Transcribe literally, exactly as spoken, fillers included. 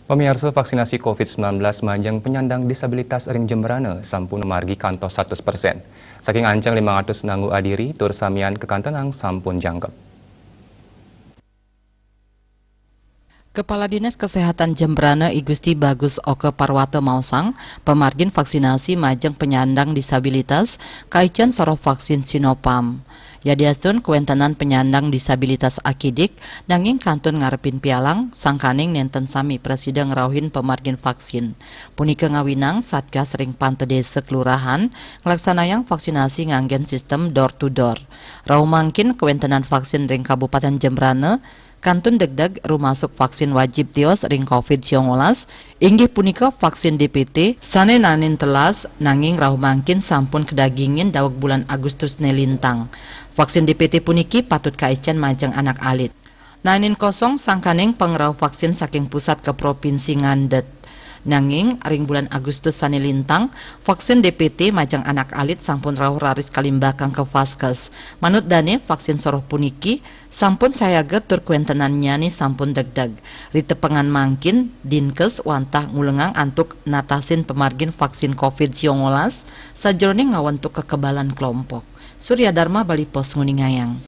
Pamiarsa, vaksinasi covid sembilan belas majeng penyandang disabilitas ring Jembrana sampun margi kantos satus persen. Saking ancang limang atus nanggu adiri, tur samian kakantenang sampun jangkep. Kepala Dinas Kesehatan Jembrana, I Gusti Bagus Oka Parwata, maosang, pamargin vaksinasi majeng penyandang disabilitas kaican soroh vaksin Sinopharm. Yadiastun kawentenan penyandang disabilitas akidik, nanging kantun ngarepin pialang, sangkaning nenten sami prasida ngrauhin pamargin vaksin. Punika ngawinang Satgas ring pantedesa kelurahan nglaksanayang vaksinasi nganggen sistem door to door. Rauh mangkin kawentenan vaksin ring Kabupaten Jembrana kantun degdeg, rumasuk vaksin wajib tios ring covid siangolas, inggih punika vaksin D P T sane naenin telas, nanging rauh mangkin sampun kadagingin daweg bulan Agustus ne lintang. Vaksin D P T puniki patut kaican majeng anak alit. Naenin kosong sangkaning pangrauh vaksin saking pusat ka provinsi ngandhet. Nanging ring bulan Agustus sane lintang, vaksin D P T majeng anak alit sampun rauh raris kalimbakang ka vaskes. Manut dane, vaksin soroh puniki sampun sayaga tur kawentenannyane sampun degdeg. Ritepengan mangkin, Dinkes wantah ngulengang antuk natasin pamargin vaksin covid siangolas sajeroning ngawentuk kekebalan kelompok. Surya Dharma, Bali Post, nguningayang.